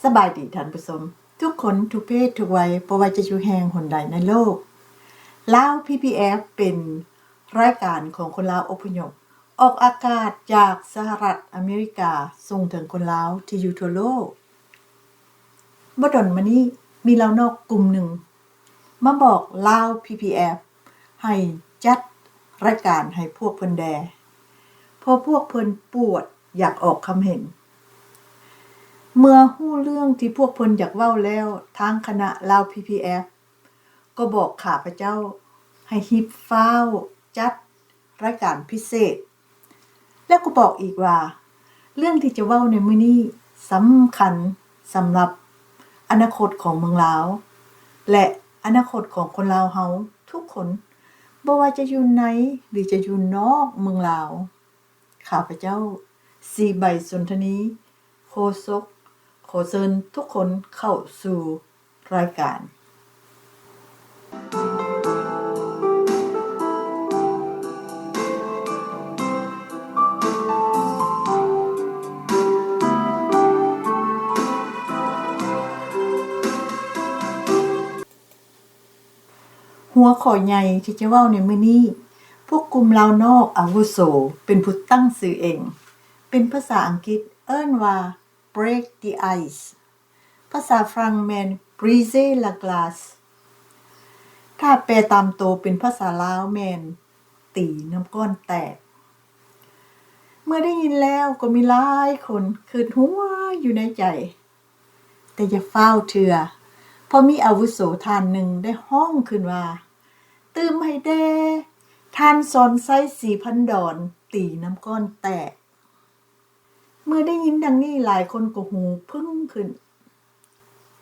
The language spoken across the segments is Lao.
ສະບາຍດີທ່ານຜູ້ຊົມທຸກຄົນ ທຸກເພດ ທຸກໄວ, ບໍ່ວ່າຈະຢູ່ແຫ່ງຫົນໃດໃນໂລກ. ລາວ ພີພີເອັຟ ເປັນລາຍການຂອງຄົນລາວອົບພະຍົບ ອອກອາກາດຈາກສະຫະລັດອາເມລິກາ ສົ່ງເຖິງຄົນລາວທີ່ຢູ່ທົ່ວໂລກ. ບໍ່ດົນມານີ້ ມີລາວນອກກຸ່ມໜຶ່ງມາບອກລາວ ພີພີເອັຟ ໃຫ້ຈັດລາຍການໃຫ້ພວກເພິ່ນແດ່ ເພາະພວກເພິ່ນປວດຢາກອອກຄຳເຫັນ. ເມື່ອຮູ້ເລື່ອງທີ່ພວກເພິ່ນຢາກເວົ້າແລ້ວ, ທາງຄະນະລາວ ພີພີເອັຟ ກໍບອກຂ້າພະເຈົ້າໃຫ້ຮີບຟ້າວຈັດລາຍການພິເສດ ແລ້ວກໍບອກອີກວ່າ ເລື່ອງທີ່ຈະເວົ້າໃນມື້ນີ້ສຳຄັນສຳລັບອະນາຄົດຂອງເມືອງລາວ ແລະ ອະນາຄົດຂອງຄົນລາວເຮົາທຸກຄົນ, ບໍ່ວ່າຈະຢູ່ໃນ ຫຼື ຈະຢູ່ນອກເມືອງລາວ. ຂ້າພະເຈົ້າ ສີໃບສົນທະນີ ໂຄສົກ ຂໍເຊີນທຸກຄົນເຂົ້າສູ່ລາຍການ. ຫົວຂໍ້ໃຫຍ່ທີ່ຈະເວົ້າໃນມື້ນີ້, ພວກກຸ່ມລາວນອກອາວຸໂສເປັນຜູ້ຕັ້ງຊື່ເອງ, ເປັນພາສາອັງກິດເອີ້ນວ່າ break the ice, ພາສາຝຣັ່ງແມ່ນ briser la glace, ຖ້າແປຕາມໂຕເປັນພາສາລາວແມ່ນ ຕີນ້ຳກ້ອນແຕກ. ເມື່ອໄດ້ຍິນແລ້ວກໍມີຫຼາຍຄົນຄິດຫົວຢູ່ໃນໃຈ, ແຕ່ຢ່າຟ້າວເທື່ອ, ເພາະມີອາວຸໂສທ່ານໜຶ່ງໄດ້ຮ້ອງຂຶ້ນວ່າ, ຕື່ມໃຫ້ແດ່, ທ່ານສອນໄຊ ສີພັນດອນ ຕີນ້ຳກ້ອນແຕກ. ເມື່ອໄດ້ຍິນດັ່ງນີ້, ຫຼາຍຄົນກໍຫູພຶ່ງຂຶ້ນ.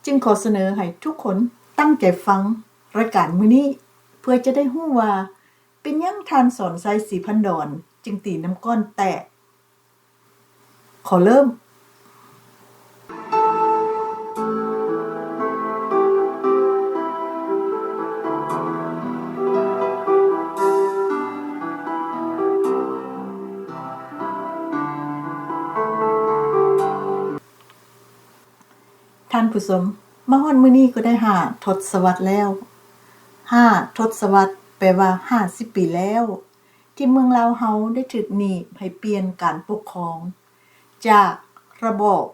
ຈຶ່ງຂໍສະເໜີໃຫ້ທຸກຄົນຕັ້ງໃຈຟັງລາຍການມື້ນີ້, ເພື່ອຈະໄດ້ຮູ້ວ່າ ເປັນຫຍັງທ່ານສອນໄຊ ສີພັນດອນ ຈຶ່ງຕີນ້ຳກ້ອນແຕກ. ຂໍເລີ່ມ. ທ່ານຜູ້ຊົມ, ມາຮອດມື້ນີ້ກໍໄດ້ຫ້າທົດສະວັດແລ້ວ. ຫ້າທົດສະວັດແປວ່າຫ້າສິບປີແລ້ວ ທີ່ເມືອງລາວເຮົາໄດ້ຖືກໜີບໃຫ້ປ່ຽນການປົກຄອງຈາກລະບອບ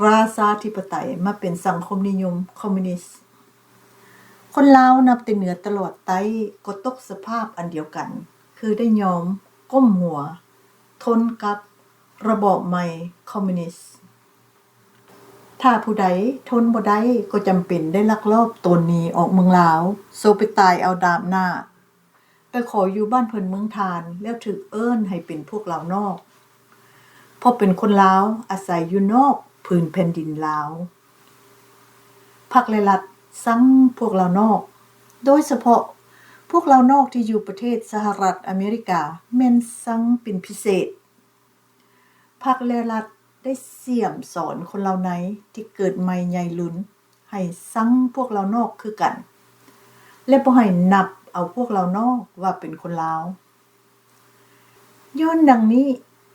ລາຊາທິປະໄຕມາເປັນສັງຄົມນິຍົມຄອມມູນິດ. ຄົນລາວນັບແຕ່ເໜືອຕະຫຼອດໃຕ້ກໍຕົກສະພາບອັນດຽວກັນ, ຄືໄດ້ຍອມກົ້ມຫົວ ທົນກັບລະບອບໃໝ່ຄອມມູນິດ. ຖ້າຜູ້ໃດທົນບໍ່ໄດ້ກໍຈຳເປັນໄດ້ລັກລອບໂຕນໜີອອກເມືອງລາວ, ໂຊໄປຕາຍເອົາດາບໜ້າ, ໄປຂໍຢູ່ບ້ານເພິ່ນເມືອງທ່ານ ແລ້ວຖືກເອີ້ນໃຫ້ເປັນພວກລາວນອກ, ເພາະເປັນຄົນລາວອາໄສຢູ່ນອກຜືນແຜ່ນດິນລາວ. ພັກ ແລະ ລັດຊັງພວກລາວນອກ, ໂດຍສະເພາະພວກລາວນອກທີ່ຢູ່ປະເທດສະຫະລັດອາເມລິກາແມ່ນຊັງເປັນພິເສດ. ພັກ ແລະ ລັດໄດ້ສ່ຽມສອນຄົນລາວໃນທີ່ເກີດໃໝ່ໃຫຍ່ລຸນໃຫ້ຊັງພວກລາວນອກຄືກັນ ແລະ ບໍ່ໃຫ້ນັບເອົາພວກລາວນອກວ່າເປັນຄົນລາວ. ຍ້ອນດັ່ງນີ້,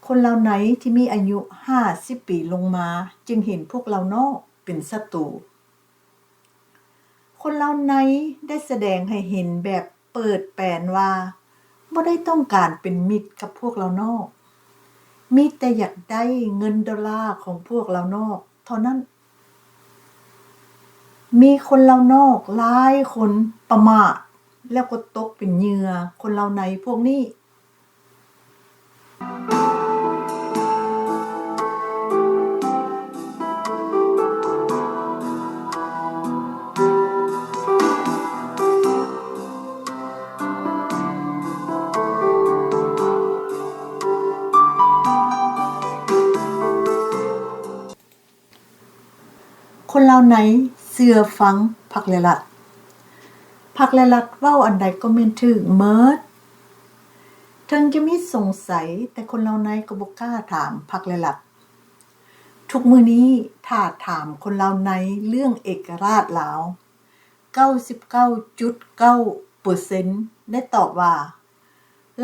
ຄົນລາວໃນທີ່ມີອາຍຸຫ້າສິບປີລົງມາຈຶ່ງເຫັນພວກລາວນອກເປັນສັດຕູ. ຄົນລາວໃນໄດ້ສະແດງໃຫ້ເຫັນແບບເປີດແປນວ່າ ບໍ່ໄດ້ຕ້ອງການເປັນມິດກັບພວກລາວນອກ, ມີແຕ່ຢາກໄດ້ເງິນໂດລາຂອງພວກລາວນອກເທົ່ານັ້ນ. ມີຄົນລາວນອກຫຼາຍຄົນປະໝາດ ແລ້ວກໍຕົກເປັນເຫຍື່ອຄົນລາວໃນພວກນີ້. ຄົນລາວໃນເຊື່ອຟັງພັກ ແລະ ລັດ. ພັກ ແລະ ລັດເວົ້າອັນໃດກໍແມ່ນຖືກໝົດ. ເຖິງຈະມີສົງໄສ, ແຕ່ຄົນລາວໃນກໍບໍ່ກ້າຖາມພັກ ແລະ ລັດ. ທຸກມື້ນີ້ຖ້າຖາມຄົນລາວໃນເລື່ອງເອກະລາດລາວ, ເກົ້າສິບເກົ້າຈຸດເກົ້າເປີເຊັນ ໄດ້ຕອບວ່າ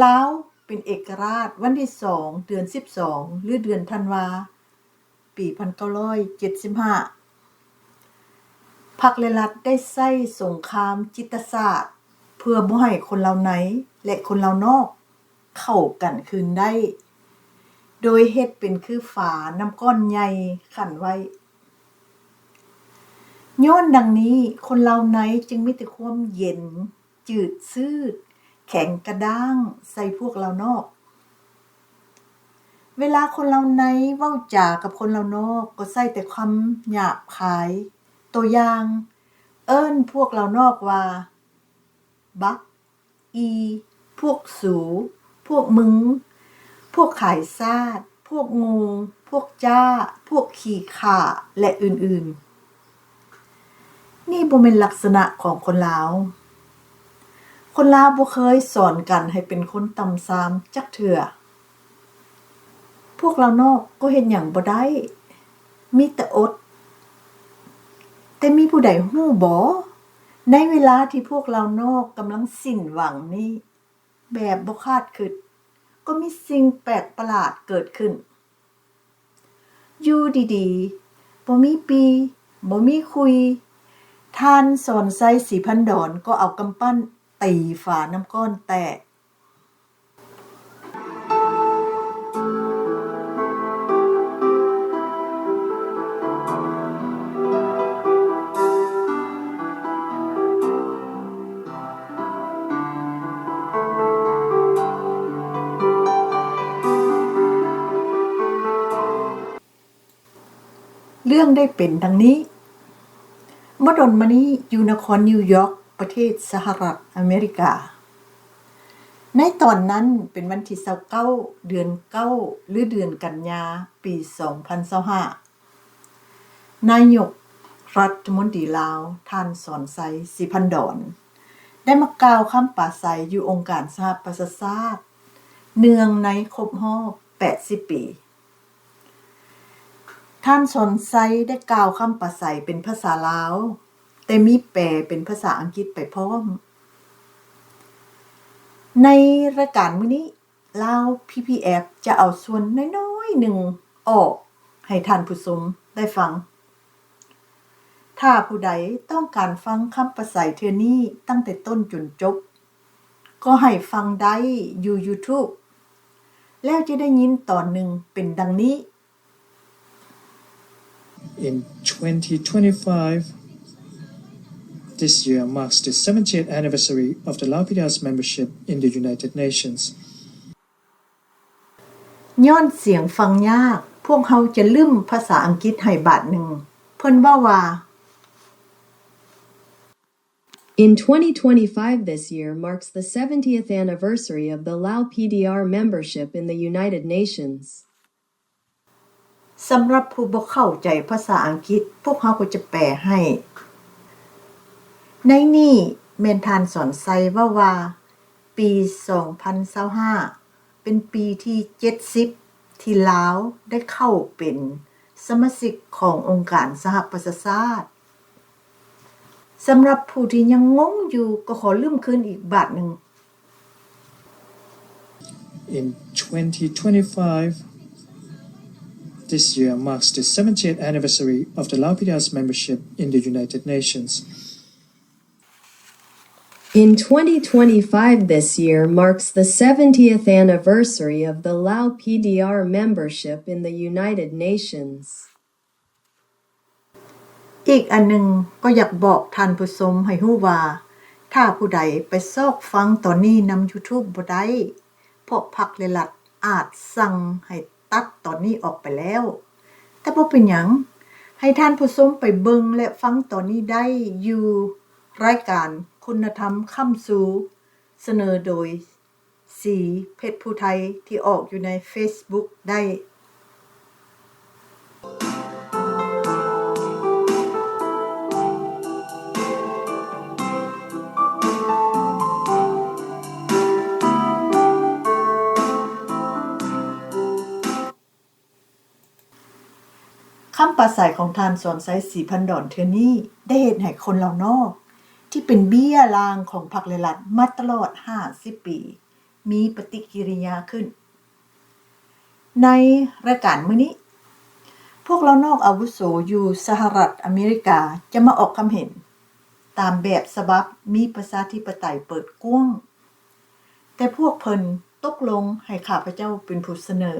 ລາວເປັນເອກະລາດວັນທີສອງ ເດືອນສິບສອງ ຫຼື ເດືອນທັນວາ ປີພັນເກົ້າຮ້ອຍເຈັດສິບຫ້າ ພັກ ແລະ ລັດ ໄດ້ໃຊ້ສົງຄາມຈິດຕະສາດ ເພື່ອບໍ່ໃຫ້ຄົນລາວໃນ ແລະ ຄົນລາວນອກເຂົ້າກັນຄືນໄດ້ ໂດຍເຮັດເປັນຄືຝານ້ຳກ້ອນໃຫຍ່ຂັ້ນໄວ້. ຍ້ອນດັ່ງນີ້ ຄົນລາວໃນຈຶ່ງມີແຕ່ຄວາມເຢັນ ຈືດຊືດ ແຂງກະດ້າງໃສ່ພວກລາວນອກ. ເວລາຄົນລາວໃນເວົ້າຈາກັບຄົນລາວນອກ ກໍໃຊ້ແຕ່ຄຳຫຍາບຄາຍ. ຕົວຢ່າງ, ເອີ້ນພວກລາວນອກວ່າ ບັກ, ອີ, ພວກສູ, ພວກມຶງ, ພວກຂາຍຊາດ, ພວກໂງ່, ພວກຈ້າ, ພວກຂີ້ຂ້າ ແລະ ອື່ນໆ. ນີ້ບໍ່ແມ່ນລັກສະນະຂອງຄົນລາວ. ຄົນລາວບໍ່ເຄີຍສອນກັນໃຫ້ເປັນຄົນຕ່ຳຊາມຈັກເທື່ອ. ພວກລາວນອກກໍເຮັດຫຍັງບໍ່ໄດ້ ມີແຕ່ອົດ. ແຕ່ມີຜູ້ໃດຮູ້ບໍ່? ໃນເວລາທີ່ພວກລາວນອກກຳລັງສິ້ນຫວັງນີ້ ແບບບໍ່ຄາດຄິດ ກໍມີສິ່ງແປກປະຫຼາດເກີດຂຶ້ນ. ຢູ່ດີໆ ບໍ່ມີປີ້ ບໍ່ມີຄຸຍ ທ່ານສອນໄຊ ສີພັນດອນ ກໍເອົາກຳປັ້ນຕີຝານ້ຳກ້ອນແຕກ. ເລື່ອງໄດ້ເປັນດັ່ງນີ້. ບໍ່ດົນມານີ້ ຢູ່ນະຄອນນິວຢອກ ປະເທດສະຫະລັດອາເມລິກາ, ໃນຕອນນັ້ນເປັນວັນທີຊາວເກົ້າ ເດືອນເກົ້າ ຫຼື ເດືອນກັນຍາ ປີສອງພັນຊາວຫ້າ ນາຍົກລັດຖະມົນຕີລາວ ທ່ານ ສອນໄຊ ສີພັນດອນ ໄດ້ມາກ່າວຄຳປາໄສຢູ່ອົງການສະຫະປະຊາຊາດ ເນື່ອງໃນຄົບຮອບແປດສິບປີ. ທ່ານ ສອນໄຊ ໄດ້ກ່າວຄຳປາໄສເປັນພາສາລາວ, ແຕ່ມີແປເປັນພາສາອັງກິດໄປພ້ອມ. ໃນລາຍການມື້ນີ້ ລາວ ພີພີເອັຟ ຈະເອົາສ່ວນນ້ອຍໆໜຶ່ງອອກໃຫ້ທ່ານຜູ້ຊົມໄດ້ຟັງ. ຖ້າຜູ້ໃດຕ້ອງການຟັງຄຳປາໄສເທື່ອນີ້ຕັ້ງແຕ່ຕົ້ນຈົນຈົບ, ກໍໃຫ້ຟັງໄດ້ຢູ່ YouTube ແລ້ວຈະໄດ້ຍິນຕອນໜຶ່ງເປັນດັ່ງນີ້. In twenty twenty-five, this year marks the seventieth anniversary of the Lao PDR's membership in the United Nations. ຍ້ອນສຽງຟັງຍາກ, ພວກເຮົາຈະລືມພາສາອັງກິດໃຫ້ບາດໜຶ່ງ. ເພິ່ນເວົ້າວ່າ. In twenty twenty-five, this year marks the seventieth anniversary of the Lao PDR membership in the United Nations. ສຳລັບຜູ້ບໍ່ເຂົ້າໃຈພາສາອັງກິດ, ພວກເຮົາກໍຈະແປໃຫ້. ໃນນີ້ແມ່ນທ່ານ ສອນໄຊ ເວົ້າວ່າ ປີສອງພັນຊາວຫ້າ ເປັນປີທີເຈັດສິບ ທີ່ລາວໄດ້ເຂົ້າເປັນສະມາຊິກຂອງອົງການສະຫະປະຊາຊາດ. ສຳລັບຜູ້ທີ່ຍັງງົງຢູ່ ກໍຂໍລືມຄືນອີກບາດໜຶ່ງ. In twenty twenty-five, this year marks the seventieth anniversary of the Lao PDR's membership in the United Nations. In twenty twenty-five, this year marks the seventieth anniversary of the Lao PDR membership in the United Nations. ອີກອັນໜຶ່ງກໍຢາກບອກທ່ານຜູ້ຊົມໃຫ້ຮູ້ວ່າ ຖ້າຜູ້ໃດໄປຊອກຟັງຕອນນີ້ນຳ YouTube ບໍ່ໄດ້ ເພາະພັກ ແລະ ລັດອາດສັ່ງໃຫ້ຕັດຕອນນີ້ອອກໄປແລ້ວ. ແຕ່ບໍ່ເປັນຫຍັງ, ໃຫ້ທ່ານຜູ້ຊົມໄປເບິ່ງ ແລະ ຟັງຕອນນີ້ໄດ້ຢູ່ລາຍການຄຸນນະທຳຄ້ຳຊູ ສະເໜີໂດຍ ສີເພັດພູໄທ ທີ່ອອກຢູ່ໃນ Facebook ໄດ້. ຄຳປາໄສຂອງທ່ານ ສອນໄຊ ສີພັນດອນ ເທື່ອນີ້ ໄດ້ເຮັດໃຫ້ຄົນລາວນອກ ທີ່ເປັນເບ້ຍລ່າງຂອງພັກ ແລະ ລັດ ມາຕະຫຼອດຫ້າສິບປີ ມີປະຕິກິລິຍາຂຶ້ນ. ໃນລາຍການມື້ນີ້, ພວກລາວນອກອາວຸໂສຢູ່ສະຫະລັດອາເມລິກາຈະມາອອກຄຳເຫັນຕາມແບບສະບັບມີປະຊາທິປະໄຕເປີດກວ້າງ, ແຕ່ພວກເພິ່ນຕົກລົງໃຫ້ຂ້າພະເຈົ້າເປັນຜູ້ສະເໜີ.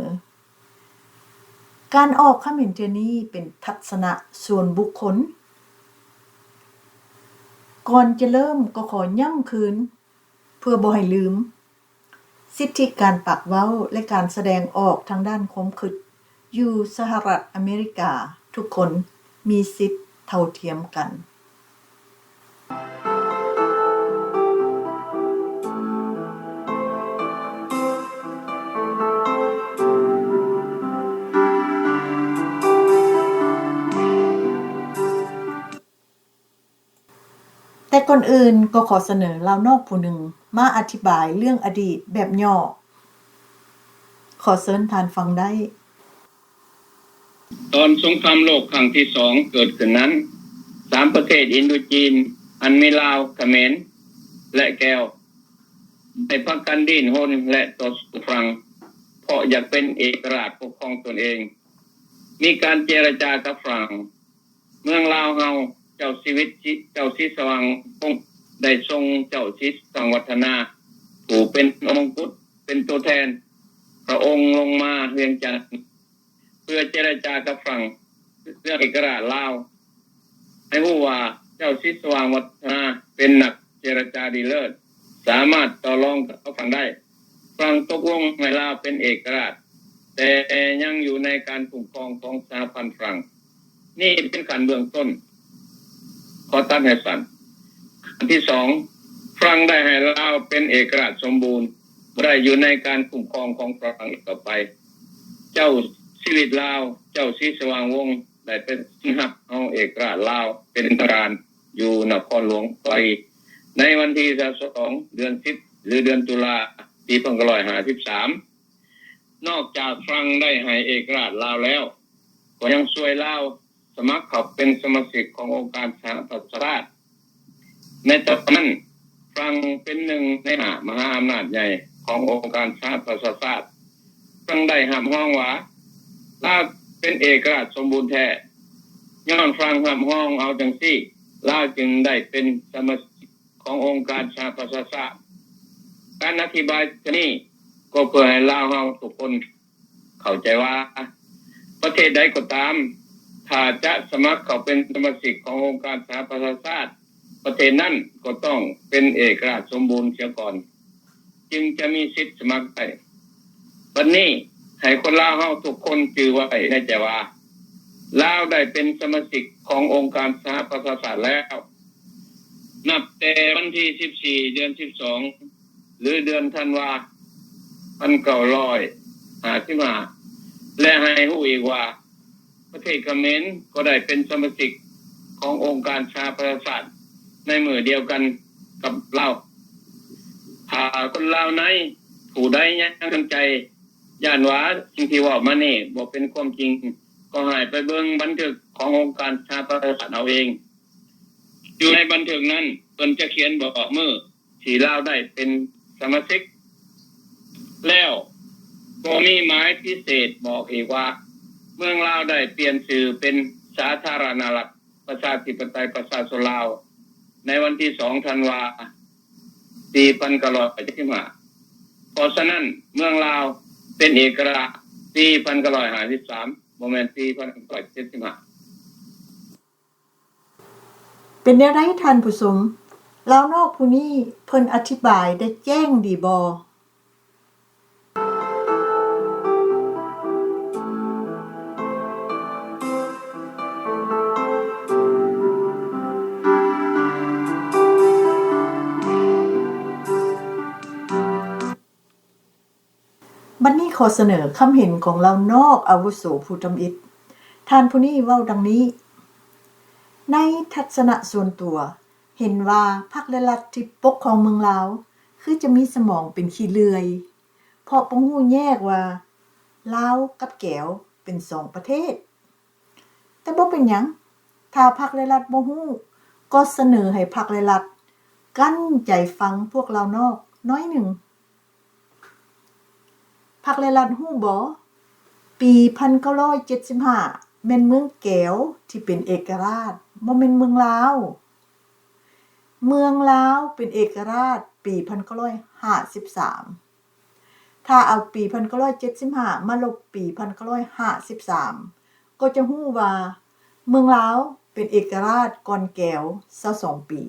ການອອກຄຳເຫັນເທື່ອນີ້ເປັນທັດສະນະສ່ວນບຸກຄົນ. ກ່ອນຈະເລີ່ມກໍຂໍຢ້ຳຄືນ ເພື່ອບໍ່ໃຫ້ລືມ, ສິດທິການປາກເວົ້າ ແລະ ການສະແດງອອກທາງດ້ານຄວາມຄິດຢູ່ສະຫະລັດອາເມລິກາ, ທຸກຄົນມີສິດເທົ່າທຽມກັນ. ແຕ່ກ່ອນອື່ນກໍຂໍສະເໜີລາວນອກຜູ້ໜຶ່ງມາອະທິບາຍເລື່ອງອະດີດແບບຫຍໍ້. ຂໍເຊີນທ່ານຟັງໄດ້. ຕອນສົງຄາມໂລກຄັ້ງທີສອງເກີດຂຶ້ນນັ້ນ, ສາມປະເທດອິນໂດຈີນ ອັນມີລາວ, ຂະເໝນ ແລະ ແກວ ໄດ້ພາກັນດີ້ນຮົນ ແລະ ຕໍ່ສູ້ຝຣັ່ງ ເພາະຢາກເປັນເອກະລາດປົກຄອງຕົນເອງ. ມີການເຈລະຈາກັບຝຣັ່ງ. ເມືອງລາວເຮົາ, ເຈົ້າຊີວິດ, ເຈົ້າສີສະຫວ່າງວົງ ໄດ້ສົ່ງເຈົ້າສີສະຫວ່າງວັດທະນາ ຜູ້ເປັນອົງມົງກຸດ ເປັນຕົວແທນພະອົງລົງມາວຽງຈັນ ເພື່ອເຈລະຈາກັບຝຣັ່ງເລື່ອງເອກະລາດລາວ. ໃຫ້ຮູ້ວ່າເຈົ້າສີສະຫວ່າງວັດທະນາເປັນນັກເຈລະຈາດີເລີດ, ສາມາດຕໍ່ລອງກັບຝຣັ່ງໄດ້. ຝຣັ່ງຕົກລົງໃຫ້ລາວເປັນເອກະລາດ, ແຕ່ຍັງຢູ່ໃນການຄຸ້ມຄອງຂອງສະຫະພັນຝຣັ່ງ. ນີ້ເປັນຂັ້ນເບື້ອງຕົ້ນ. ຂໍຕັດໃຫ້ສັ້ນ. ອັນທີສອງ, ຝຣັ່ງໄດ້ໃຫ້ລາວເປັນເອກະລາດສົມບູນ, ບໍ່ໄດ້ຢູ່ໃນການຄຸ້ມຄອງຂອງຝຣັ່ງອີກຕໍ່ໄປ. ເຈົ້າຊີວິດລາວ, ເຈົ້າສີສະຫວ່າງວົງ ໄດ້ໄປເຊັນຮັບເອົາເອກະລາດລາວເປັນທາງການຢູ່ນະຄອນຫຼວງປາຣີ ໃນວັນທີຊາວສອງ ເດືອນສິບ ຫຼື ເດືອນຕຸລາ ປີພັນເກົ້າຮ້ອຍຫ້າສິບສາມ. ນອກຈາກຝຣັ່ງໄດ້ໃຫ້ເອກະລາດລາວແລ້ວ, ກໍຍັງຊ່ວຍລາວສະໝັກເຂົ້າເປັນສະມາຊິກຂອງອົງການສະຫະປະຊາຊາດ. ໃນຕອນນັ້ນ, ຝຣັ່ງເປັນໜຶ່ງໃນຫ້າມະຫາອຳນາດໃຫຍ່ຂອງອົງການສະຫະປະຊາຊາດ. ຝຣັ່ງໄດ້ຮັບຮອງວ່າ ລາວເປັນເອກະລາດສົມບູນແທ້. ຍ້ອນຝຣັ່ງຮັບຮອງເອົາຈັ່ງຊີ້, ລາວຈຶ່ງໄດ້ເປັນສະມາຊິກຂອງອົງການສະຫະປະຊາຊາດ. ການອະທິບາຍເທົ່ານີ້ກໍເພື່ອໃຫ້ລາວເຮົາທຸກຄົນ ເຂົ້າໃຈວ່າ ປະເທດໃດກໍຕາມ ຖ້າຈະສະໝັກເຂົ້າເປັນສະມາຊິກຂອງອົງການສະຫະປະຊາຊາດ, ປະເທດນັ້ນກໍຕ້ອງເປັນເອກະລາດສົມບູນເສຍກ່ອນ, ຈຶ່ງຈະມີສິດສະໝັກໄດ້. ບັດນີ້, ໃຫ້ຄົນລາວເຮົາທຸກຄົນຈື່ໄວ້ໃນໃຈວ່າ ລາວໄດ້ເປັນສະມາຊິກຂອງອົງການສະຫະປະຊາຊາດແລ້ວ. ນັບແຕ່ວັນທີສິບສີ່ ເດືອນສິບສອງ ຫຼື ເດືອນທັນວາ ພັນເກົ້າຮ້ອຍຫ້າສິບຫ້າ ແລະ ໃຫ້ຮູ້ອີກວ່າ ປະເທດຂະເໝນກໍໄດ້ເປັນສະມາຊິກຂອງອົງການສະຫະປະຊາຊາດໃນມື້ດຽວກັນກັບລາວ. ຖ້າຄົນລາວໃນຜູ້ໃດຍັງສົງໄສ ຢ້ານວ່າສິ່ງທີ່ເວົ້າມານີ້ບໍ່ເປັນຄວາມຈິງ, ກໍໃຫ້ໄປເບິ່ງບັນທຶກຂອງອົງການສະຫະປະຊາຊາດເອົາເອງ. ຢູ່ໃນບັນທຶກນັ້ນ ເພິ່ນຈະຂຽນບອກມື້ທີ່ລາວໄດ້ເປັນສະມາຊິກແລ້ວ. ກໍມີໝາຍພິເສດບອກອີກວ່າ ເມືອງລາວໄດ້ປ່ຽນຊື່ເປັນສາທາລະນະລັດ ປະຊາທິປະໄຕປະຊາຊົນລາວ ໃນວັນທີສອງ ທັນວາ ປີພັນເກົ້າຮ້ອຍເຈັດສິບຫ້າ. ເພາະສະນັ້ນ ເມືອງລາວເປັນເອກະລາດປີພັນເກົ້າຮ້ອຍຫ້າສິບສາມ, ບໍ່ແມ່ນປີພັນເກົ້າຮ້ອຍເຈັດສິບຫ້າ. ເປັນແນວໃດທ່ານຜູ້ຊົມ? ລາວນອກຜູ້ນີ້ເພິ່ນອະທິບາຍໄດ້ແຈ້ງດີບໍ່? ບັດນີ້ຂໍສະເໜີຄຳເຫັນຂອງລາວນອກອາວຸໂສຜູ້ທຳອິດ. ທ່ານຜູ້ນີ້ເວົ້າດັ່ງນີ້, ໃນທັດສະນະສ່ວນຕົວ ເຫັນວ່າພັກ ແລະ ລັດທີ່ປົກຄອງເມືອງລາວ ຄືຈະມີສະໝອງເປັນຂີ້ເລື່ອຍ, ເພາະບໍ່ຮູ້ແຍກວ່າລາວກັບແກວເປັນສອງປະເທດ. ແຕ່ບໍ່ເປັນຫຍັງ, ຖ້າພັກ ແລະ ລັດບໍ່ຮູ້, ກໍສະເໜີໃຫ້ພັກ ແລະ ລັດກັ້ນໃຈຟັງພວກລາວນອກໜ້ອຍໜຶ່ງ. ພັກ ແລະ ລັດຮູ້ບໍ່? ປີພັນເກົ້າຮ້ອຍເຈັດສິບຫ້າ ແມ່ນເມືອງແກວທີ່ເປັນເອກະລາດ, ບໍ່ແມ່ນເມືອງລາວ. ເມືອງລາວເປັນເອກະລາດປີພັນເກົ້າຮ້ອຍຫ້າສິບສາມ. ຖ້າເອົາປີພັນເກົ້າຮ້ອຍເຈັດສິບຫ້າມາລົບປີພັນເກົ້າຮ້ອຍຫ້າສິບສາມ ກໍຈະຮູ້ວ່າເມືອງລາວເປັນເອກະລາດກ່ອນແກວຊາວສອງປີ.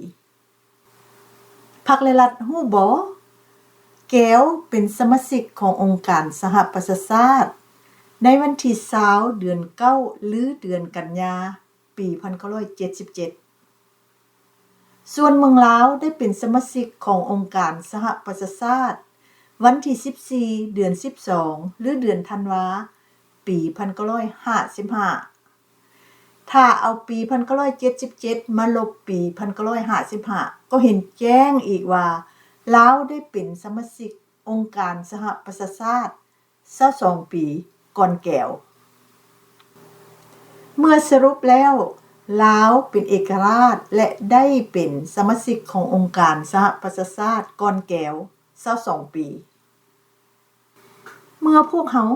ພັກແລະລັດຮູ້ບໍ່? ແກວເປັນສະມາຊິກຂອງອົງການສະຫະປະຊາຊາດໃນວັນທີຊາວ ເດືອນເກົ້າ ຫຼື ເດືອນກັນຍາ ປີພັນເກົ້າຮ້ອຍເຈັດສິບເຈັດ. ສ່ວນເມືອງລາວໄດ້ເປັນສະມາຊິກຂອງອົງການສະຫະປະຊາຊາດວັນທີສິບສີ່ ເດືອນສິບສອງ ຫຼື ເດືອນທັນວາ ປີພັນເກົ້າຮ້ອຍຫ້າສິບຫ້າ. ຖ້າເອົາປີພັນເກົ້າຮ້ອຍເຈັດສິບເຈັດມາລົບປີພັນເກົ້າຮ້ອຍຫ້າສິບຫ້າ ກໍເຫັນແຈ້ງອີກວ່າ ລາວໄດ້ເປັນສະມາຊິກອົງການສະຫະປະຊາຊາດຊາວສອງປີກ່ອນແກວ. ເມື່ອສະຫຼຸບແລ້ວ, ລາວເປັນເອກະລາດ ແລະ ໄດ້ເປັນສະມາຊິກຂອງອົງການສະຫະປະຊາຊາດກ່ອນແກວຊາວສອງປີ. ເມື່ອພວກເຮົາ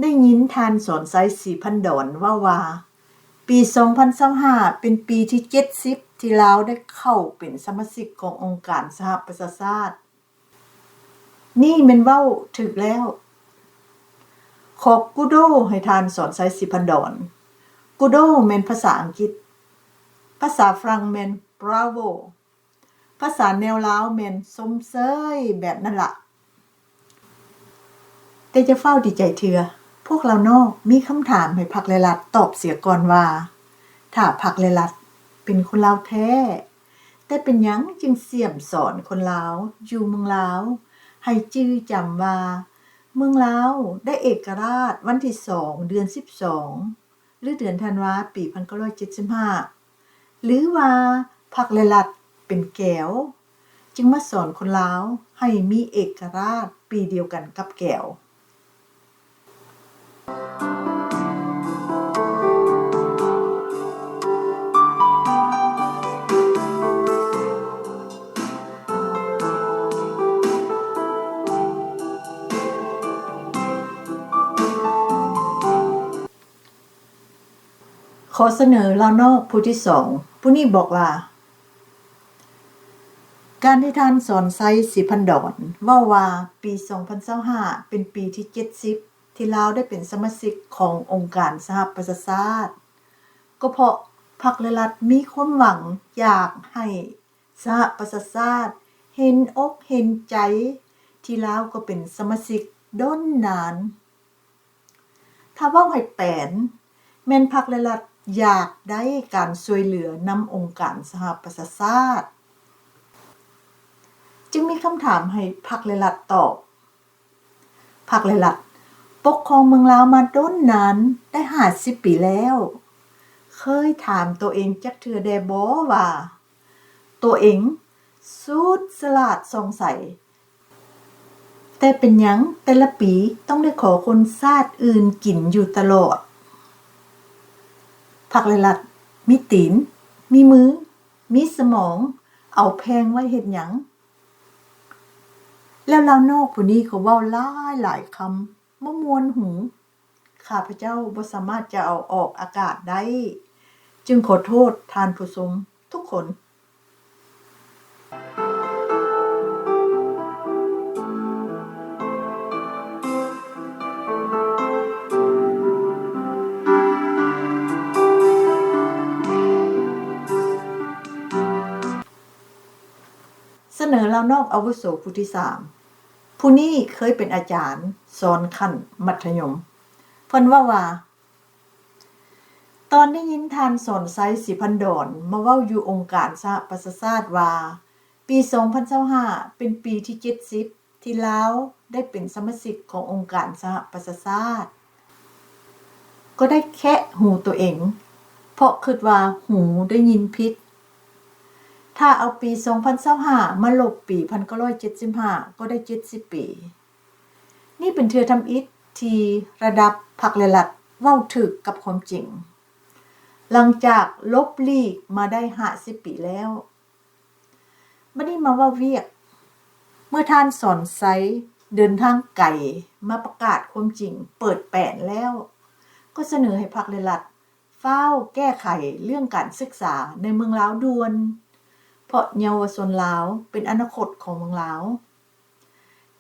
ໄດ້ຍິນທ່ານ ສອນໄຊ ສີພັນດອນ ເວົ້າວ່າ ປີສອງພັນຊາວຫ້າເປັນປີທີເຈັດສິບທີ່ລາວໄດ້ເຂົ້າເປັນສະມາຊິກຂອງອົງການສະຫະປະຊາຊາດ. ນີ້ແມ່ນເວົ້າຖືກແລ້ວ. ຂໍກູໂດໃຫ້ທ່ານ ສອນໄຊ ສີພັນດອນ. ກູໂດແມ່ນພາສາອັງກິດ, ພາສາຝຣັ່ງແມ່ນ ບຣາໂວ, ພາສາແນວລາວແມ່ນຊົມເຊີຍ ແບບນັ້ນລະ. ແຕ່ຢ່າຟ້າວດີໃຈເທື່ອ, ພວກລາວນອກມີຄຳຖາມໃຫ້ພັກແລະລັດຕອບເສຍກ່ອນວ່າ ຖ້າພັກແລະລັດເປັນຄົນລາວແທ້, ແຕ່ເປັນຫຍັງຈຶ່ງສ່ຽມສອນຄົນລາວຢູ່ເມືອງລາວໃຫ້ຈື່ຈຳວ່າ ເມືອງລາວໄດ້ເອກະລາດວັນທີສອງ ເດືອນສິບສອງ ຫຼື ເດືອນທັນວາ ປີພັນເກົ້າຮ້ອຍເຈັດສິບຫ້າ ຫຼືວ່າພັກແລະລັດເປັນແກວ ຈຶ່ງມາສອນຄົນລາວໃຫ້ມີເອກະລາດປີດຽວກັນກັບແກວ. ຂໍສະເໜີລາວນອກຜູ້ທີສອງ ຜູ້ນີ້ບອກວ່າ ການທີ່ທ່ານ ສອນໄຊ ສີພັນດອນ ເວົ້າວ່າປີສອງພັນຊາວຫ້າເປັນປີທີເຈັດສິບ ທີ່ລາວໄດ້ເປັນສະມາຊິກຂອງອົງການສະຫະປະຊາຊາດ ກໍເພາະພັກແລະລັດມີຄວາມຫວັງຢາກໃຫ້ສະຫະປະຊາຊາດເຫັນອົກເຫັນໃຈ ທີ່ລາວກໍເປັນສະມາຊິກດົນນານ. ຖ້າເວົ້າໃຫ້ແປນ ແມ່ນພັກແລະລັດຢາກໄດ້ການຊ່ວຍເຫຼືອນຳອົງການສະຫະປະຊາຊາດ. ຈຶ່ງມີຄຳຖາມໃຫ້ພັກແລະລັດຕອບ. ພັກແລະລັດປົກຄອງເມືອງລາວມາດົນນານໄດ້ຫ້າສິບປີແລ້ວ. ເຄີຍຖາມໂຕເອງຈັກເທື່ອແດ່ບໍ່ວ່າ ໂຕເອງສຸດສະຫຼາດສ່ອງໃສ ແຕ່ເປັນຫຍັງແຕ່ລະປີຕ້ອງໄດ້ຂໍຄົນຊາດອື່ນກິນຢູ່ຕະຫຼອດ? ພັກແລະລັດມີຕີນ, ມີມື, ມີສະໝອງ, ເອົາແພງໄວ້ເຮັດຫຍັງ? ແລ້ວລາວນອກຜູ້ນີ້ກໍເວົ້າຫຼາຍໆຄຳ ບໍ່ມ່ວນຫູ. ຂ້າພະເຈົ້າບໍ່ສາມາດຈະເອົາອອກອາກາດໄດ້, ຈຶ່ງຂໍໂທດທ່ານຜູ້ຊົມທຸກຄົນ. ສະເໜີລາວນອກອາວຸໂສຜູ້ທີສາມ. ຜູ້ນີ້ເຄີຍເປັນອາຈານສອນຂັ້ນມັດທະຍົມ. ເພິ່ນເວົ້າວ່າ ຕອນໄດ້ຍິນທ່ານ ສອນໄຊ ສີພັນດອນ ມາເວົ້າຢູ່ອົງການສະຫະປະຊາຊາດວ່າ ປີສອງພັນຊາວຫ້າເປັນປີທີເຈັດສິບ ທີ່ລາວໄດ້ເປັນສະມາຊິກຂອງອົງການສະຫະປະຊາຊາດ ກໍໄດ້ແຄະຫູໂຕເອງ ເພາະຄິດວ່າຫູໄດ້ຍິນຜິດ. ຖ້າເອົາປີສອງພັນຊາວຫ້າມາລົບປີພັນເກົ້າຮ້ອຍເຈັດສິບຫ້າ ກໍໄດ້ເຈັດສິບປີ. ນີ້ເປັນເທື່ອທຳອິດທີ່ລະດັບພັກແລະລັດເວົ້າຖືກກັບຄວາມຈິງ ຫຼັງຈາກຫຼົບຫຼີກມາໄດ້ຫ້າສິບປີແລ້ວ. ບັດນີ້ມາເວົ້າວຽກ. ເມື່ອທ່ານ ສອນໄຊ ເດີນທາງໄກມາປະກາດຄວາມຈິງເປີດແປນແລ້ວ ກໍສະເໜີໃຫ້ພັກແລະລັດ ຟ້າວແກ້ໄຂເລື່ອງການສຶກສາໃນເມືອງລາວດ່ວນ, ເພາະເຍົາວະຊົນລາວເປັນອະນາຄົດຂອງເມືອງລາວ.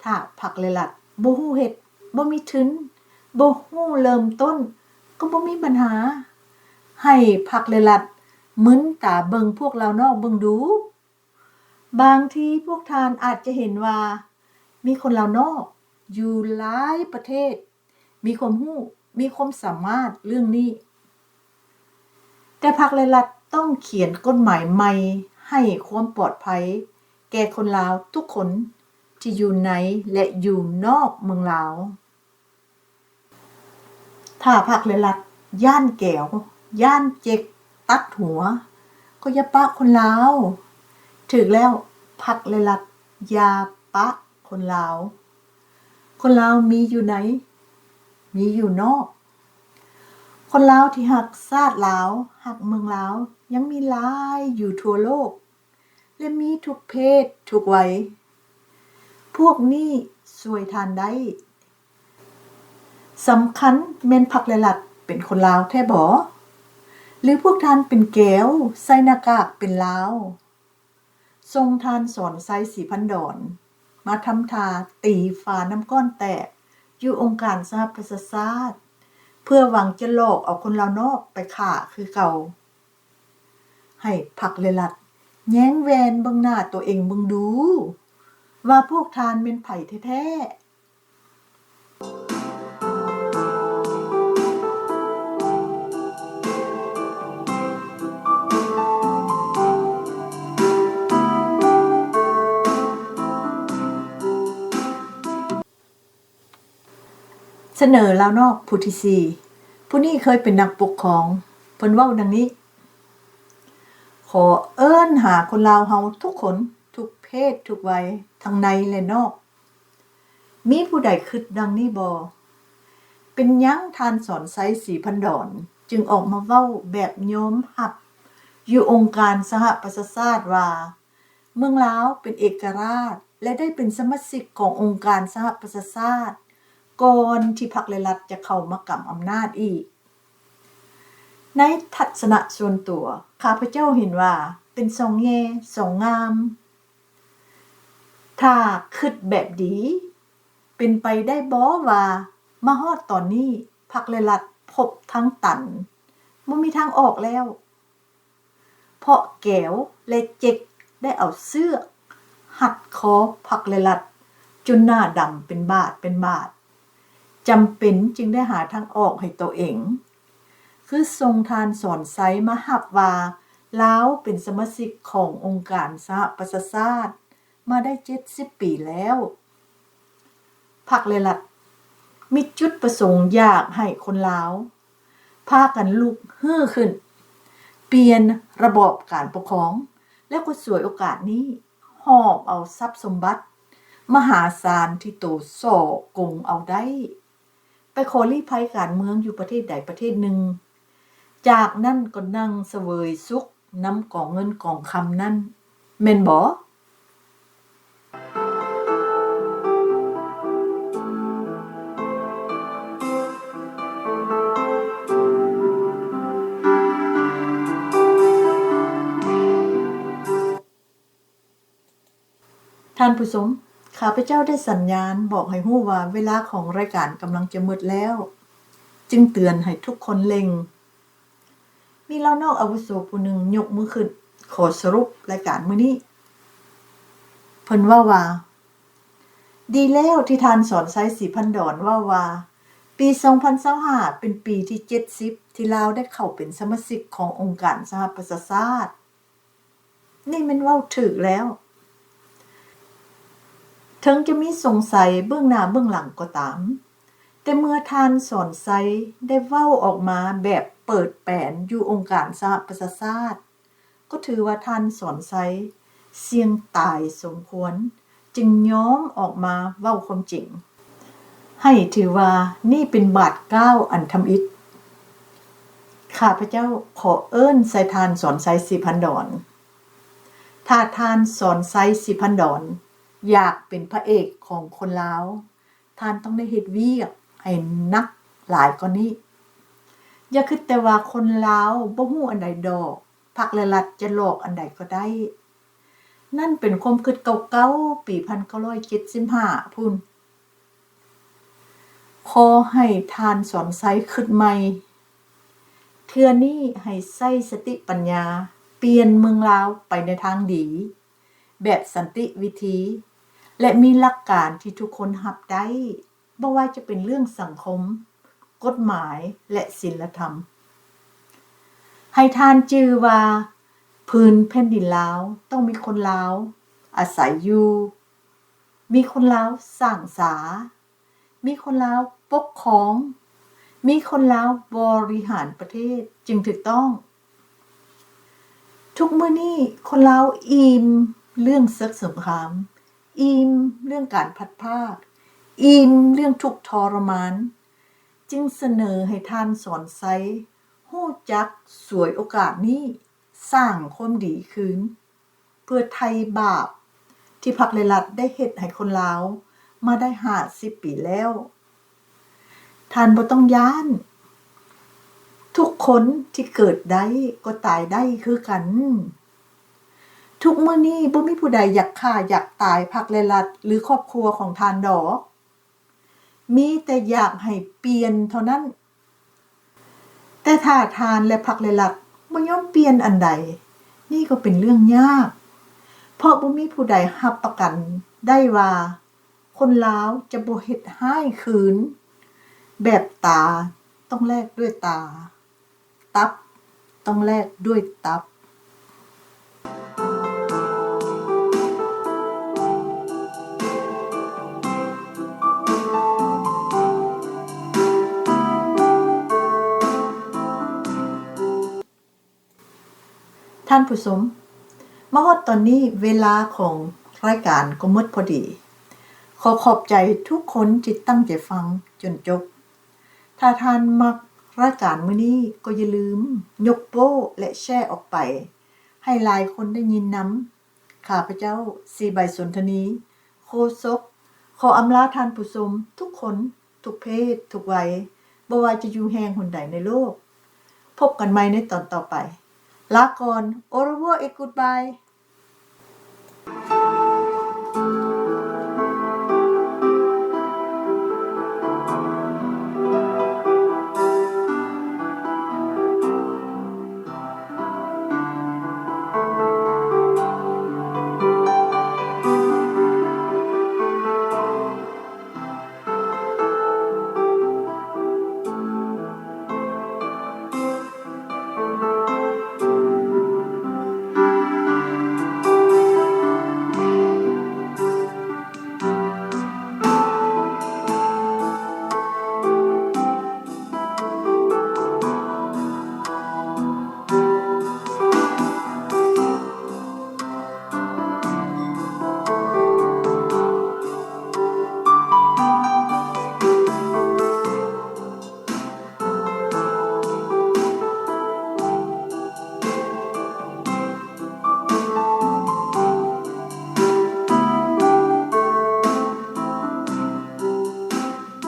ຖ້າພັກ ແລະ ລັດບໍ່ຮູ້ເຮັດ, ບໍ່ມີທຶນ, ບໍ່ຮູ້ເລີ່ມຕົ້ນ, ກໍບໍ່ມີບັນຫາ. ໃຫ້ພັກ ແລະ ລັດມຶນຕາເບິ່ງພວກລາວນອກເບິ່ງດູ. ບາງທີພວກທ່ານອາດຈະເຫັນວ່າມີຄົນລາວນອກຢູ່ຫຼາຍປະເທດ ມີຄວາມຮູ້, ມີຄວາມສາມາດເລື່ອງນີ້, ແຕ່ພັກ ແລະ ລັດຕ້ອງຂຽນກົດໝາຍໃໝ່ໃຫ້ຄວາມປອດໄພແກ່ຄົນລາວທຸກຄົນທີ່ຢູ່ໃນ ແລະ ຢູ່ນອກເມືອງລາວ. ຖ້າພັກ ແລະ ລັດຢ້ານແກວ, ຢ້ານເຈັກຕັດຫົວ, ກໍຢ່າປະຄົນລາວ. ຖືກແລ້ວ, ພັກ ແລະ ລັດຢ່າປະຄົນລາວ. ຄົນລາວມີຢູ່ໃນ, ມີຢູ່ນອກ. ຄົນລາວທີ່ຮັກຊາດລາວ, ຮັກເມືອງລາວ ຍັງມີຫຼາຍຢູ່ທົ່ວໂລກ ແລະ ມີທຸກເພດທຸກໄວ. ພວກນີ້ຊ່ວຍທ່ານໄດ້. ສຳຄັນແມ່ນພັກ ແລະ ລັດເປັນຄົນລາວແທ້ບໍ? ຫຼື ພວກທ່ານເປັນແກວ, ໃສ່ໜ້າກາກເປັນລາວ? ສົ່ງທ່ານສອນໄຊ ສີພັນດອນ ມາທຳທ່າຕີຝານ້ຳກ້ອນແຕກຢູ່ອົງການສະຫະປະຊາຊາດ ເພື່ອຫວັງຈະຫຼອກເອົາຄົນລາວນອກໄປຂ້າຄືເກົ່າ. ໃຫ້ພັກ ແລະ ລັດແຍງແວ່ນເບິ່ງໜ້າໂຕເອງເບິ່ງດູ ວ່າພວກທ່ານແມ່ນໃຜແທ້ໆ. ສະເໜີລາວນອກຜູ້ທີສີ່ ຜູ້ນີ້ເຄີຍເປັນນັກປົກຄອງ. ເພິ່ນເວົ້າດັ່ງນີ້, ຂໍເອີ້ນຫາຄົນລາວເຮົາທຸກຄົນ, ທຸກເພດທຸກໄວ, ທັງໃນ ແລະ ນອກ. ມີຜູ້ໃດຄິດດັ່ງນີ້ບໍ່? ເປັນຫຍັງທ່ານສອນໄຊ ສີພັນດອນ ຈຶ່ງອອກມາເວົ້າແບບຍອມຮັບຢູ່ອົງການສະຫະປະຊາຊາດວ່າ ເມືອງລາວເປັນເອກະລາດ ແລະ ໄດ້ເປັນສະມາຊິກຂອງອົງການສະຫະປະຊາຊາດ ກ່ອນທີ່ພັກ ແລະ ລັດຈະເຂົ້າມາກຳອຳນາດອີກ? ໃນທັດສະນະສ່ວນຕົວ, ຂ້າພະເຈົ້າເຫັນວ່າເປັນສອງແງ່ສອງງາມ. ຖ້າຄິດແບບດີ, ເປັນໄປໄດ້ບໍ່ວ່າມາຮອດຕອນນີ້ ພັກ ແລະ ລັດພົບທາງຕັນ, ບໍ່ມີທາງອອກແລ້ວ? ເພາະແກວ ແລະ ເຈັກ ໄດ້ເອົາເຊືອກຮັດຄໍພັກ ແລະ ລັດ ຈົນໜ້າດຳເປັນບາດເປັນບາດ, ຈຳເປັນຈຶ່ງໄດ້ຫາທາງອອກໃຫ້ໂຕເອງ, ຄືສົ່ງທ່ານສອນໄຊມາຮັບວ່າລາວເປັນສະມາຊິກຂອງອົງການສະຫະປະຊາຊາດມາໄດ້ເຈັດສິບປີແລ້ວ. ພັກ ແລະ ລັດ ມີຈຸດປະສົງຢາກໃຫ້ຄົນລາວ ພາກັນລຸກຮືຂຶ້ນ, ປ່ຽນລະບອບການປົກຄອງ ແລ້ວກໍສວຍໂອກາດນີ້ ຫອບເອົາຊັບສົມບັດມະຫາສານທີ່ໂຕສໍ້ກົງເອົາໄດ້ ໄປຂໍລີ້ໄພການເມືອງຢູ່ປະເທດໃດປະເທດໜຶ່ງ, ຈາກນັ້ນກໍນັ່ງສະເຫວີຍສຸກນຳກອງເງິນກອງຄຳນັ້ນ, ແມ່ນບໍ່? ທ່ານຜູ້ຊົມ, ຂ້າພະເຈົ້າໄດ້ສັນຍານບອກໃຫ້ຮູ້ວ່າເວລາຂອງລາຍການກຳລັງຈະໝົດແລ້ວ, ຈຶ່ງເຕືອນໃຫ້ທຸກຄົນເລັ່ງ. ມີລາວນອກອາວຸໂສຜູ້ໜຶ່ງຍົກມືຂຶ້ນ ຂໍສະຫຼຸບລາຍການມື້ນີ້. ເພິ່ນເວົ້າວ່າ, ດີແລ້ວທີ່ທ່ານສອນໄຊ ສີພັນດອນ ເວົ້າວ່າ ປີສອງພັນຊາວຫ້າເປັນປີທີເຈັດສິບທີ່ລາວໄດ້ເຂົ້າເປັນສະມາຊິກຂອງອົງການສະຫະປະຊາຊາດ. ນີ້ແມ່ນເວົ້າຖືກແລ້ວ. ເຖິງຈະມີສົງໄສເບື້ອງໜ້າເບື້ອງຫຼັງກໍຕາມ, ແຕ່ເມື່ອທ່ານສອນໄຊໄດ້ເວົ້າອອກມາແບບເປີດແປນຢູ່ອົງການສະຫະປະຊາຊາດ, ກໍຖືວ່າທ່ານສອນໄຊສ່ຽງຕາຍສົມຄວນ, ຈຶ່ງຍອມອອກມາເວົ້າຄວາມຈິງ. ໃຫ້ຖືວ່ານີ້ເປັນບາດກ້າວອັນທຳອິດ. ຂ້າພະເຈົ້າຂໍເອີ້ນໃສ່ທ່ານສອນໄຊ ສີພັນດອນ. ຖ້າທ່ານສອນໄຊ ສີພັນດອນ ຢາກເປັນພະເອກຂອງຄົນລາວ, ທ່ານຕ້ອງໄດ້ເຮັດວຽກໃຫ້ໜັກຫຼາຍກວ່ານີ້. ຢ່າຄິດແຕ່ວ່າຄົນລາວບໍ່ຮູ້ອັນໃດດອກ, ພັກແລະລັດຈະຫຼອກອັນໃດກໍໄດ້. ນັ້ນເປັນຄວາມຄິດເກົ່າໆ ປີພັນເກົ້າຮ້ອຍເຈັດສິບຫ້າພຸ້ນ. ຂໍໃຫ້ທ່ານສອນໄຊຄິດໃໝ່. ເທື່ອນີ້ໃຫ້ໃຊ້ສະຕິປັນຍາ ປ່ຽນເມືອງລາວໄປໃນທາງດີ ແບບສັນຕິວິທີ ແລະ ມີຫຼັກການທີ່ທຸກຄົນຮັບໄດ້, ບໍ່ວ່າຈະເປັນເລື່ອງສັງຄົມ, ກົດໝາຍ ແລະ ສິນລະທຳ. ໃຫ້ທ່ານຈື່ວ່າ ພື້ນແຜ່ນດິນລາວຕ້ອງມີຄົນລາວອາໄສຢູ່, ມີຄົນລາວສ້າງສາ, ມີຄົນລາວປົກຄອງ, ມີຄົນລາວບໍລິຫານປະເທດຈຶ່ງຖືກຕ້ອງ. ທຸກມື້ນີ້ຄົນລາວອີ່ມເລື່ອງເສິກສົງຄາມ, ອີ່ມເລື່ອງການພັດພາກ, ອີ່ມເລື່ອງທຸກທໍລະມານ, ຈຶ່ງສະເໜີໃຫ້ທ່ານສອນໄຊຮູ້ຈັກສວຍໂອກາດນີ້ ສ້າງຄວາມດີຄືນ ເພື່ອໄຖ່ບາບທີ່ພັກແລະລັດໄດ້ເຮັດໃຫ້ຄົນລາວມາໄດ້ຫ້າສິບປີແລ້ວ. ທ່ານບໍ່ຕ້ອງຢ້ານ, ທຸກຄົນທີ່ເກີດໄດ້ກໍຕາຍໄດ້ຄືກັນ. ທຸກມື້ນີ້ບໍ່ມີຜູ້ໃດຢາກຂ້າຢາກຕາຍພັກແລະລັດ ຫຼື ຄອບຄົວຂອງທ່ານດອກ. ມີແຕ່ຢາກໃຫ້ປ່ຽນເທົ່ານັ້ນ. ແຕ່ຖ້າທ່ານ ແລະ ພັກແລະລັດບໍ່ຍອມປ່ຽນອັນໃດ, ນີ້ກໍເປັນເລື່ອງຍາກ, ເພາະບໍ່ມີຜູ້ໃດຮັບປະກັນໄດ້ວ່າຄົນລາວຈະບໍ່ເຮັດຮ້າຍຄືນ. ແບບຕາຕ້ອງແລກດ້ວຍຕາ. ຕັບຕ້ອງແລກດ້ວຍຕັບ. ທ່ານຜູ້ຊົມ, ມາຮອດຕອນນີ້ເວລາຂອງລາຍການກໍໝົດພໍດີ. ຂໍຂອບໃຈທຸກຄົນທີ່ຕັ້ງໃຈຟັງຈົນຈົບ. ຖ້າທ່ານມັກລາຍການມື້ນີ້ ກໍຢ່າລືມຍົກໂປ້ ແລະ ແຊອອກໄປ ໃຫ້ຫຼາຍຄົນໄດ້ຍິນນຳ. ຂ້າພະເຈົ້າ ສີໃບສົນທະນີ ໂຄສົກ ຂໍອຳລາທ່ານຜູ້ຊົມທຸກຄົນ, ທຸກເພດ, ທຸກໄວ, ບໍ່ວ່າຈະຢູ່ແຫ່ງຫົນໃດໃນໂລກ. ພົບກັນໃໝ່ໃນຕອນຕໍ່ໄປ. ລາກ່ອນ. Au revoir et goodbye.